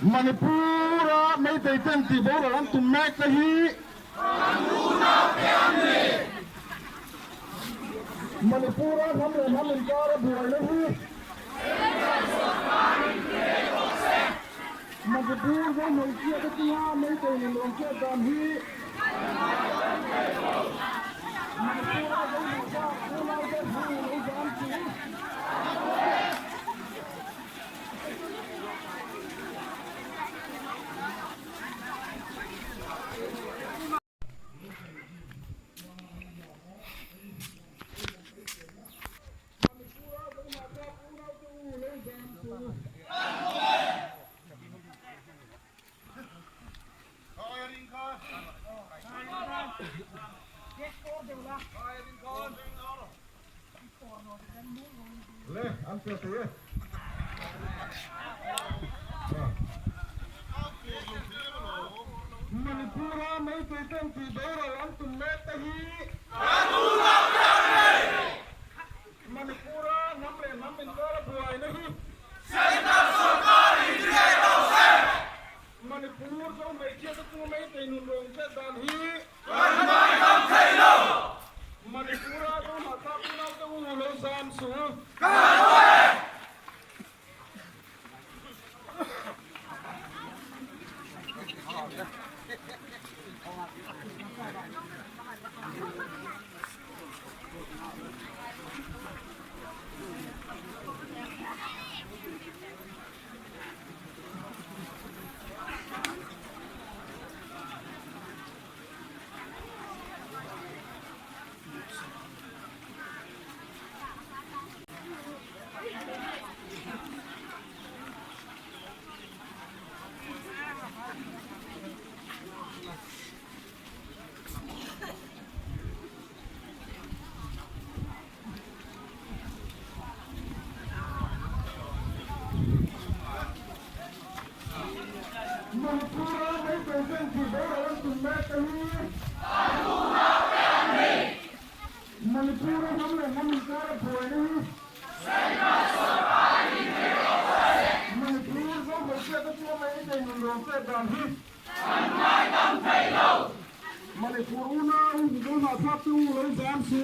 Manipur-a Meitei ten tih boral an tum mek te hi Manipur-a hnam leh hnam inkara buaina hi Manipur zo hmeichhia te chunga Meitei nun rawn chhiat dan hi Manipur-a zo hnahtlak unaute hu lo zam chu. Le, an pe thei e. Manipur-a Meitei ten tih boral an tum mek te hi Manipur-a hnam leh hnam inkar a buaina hi Manipur zo hmeichhia te chu Meitei nun rawn chet dan hi Manipur-a zo hnahtlak unaute u lo zam suh. Manipur-a Meitei ten tih boral an tum mek te hi Manipur-a hnam leh hnam inkara buaina hi Manipur zo hmeichhiate chu a Meitei nun rawn chet dan hi Manipur unau zo hnahthlak te u lo zam su.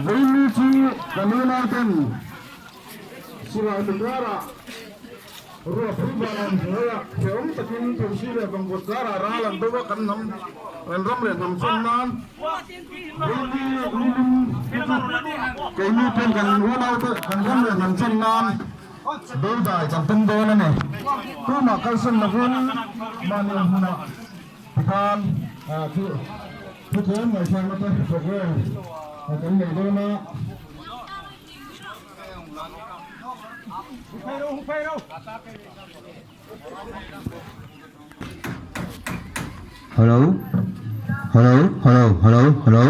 Vawiin chu kan unauten silai mikarah ruah pui van an hnuaiah hrehawm takin thosi leh vangvut karah ral an do a, kan hnam kan ram leh hnam chhan nan vawiin nilim hi chu keini pawh kan unaute kan ram leh hnam chhan nan Dodai kan tum dawn a ni. Tumah kalsan lovin mahni hmunah tikhan chu thutlem ngaihsanna te program kan nei dawn a. Hello hello hello hello hello.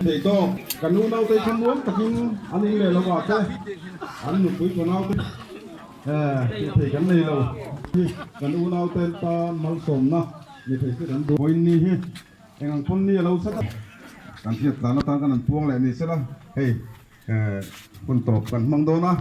Thei tawk kan nu naute kha muang takin an in leh lo ah te an nupui ka naute tih thei kan nei lo hi kan u naute tan malsawmna ni thei se kan duh vawiin ni hi eng ang pawn ni a lo sat a kan hriat tlan atan kan han puang leh ni sela hei hun tawp kan hmang dawn a.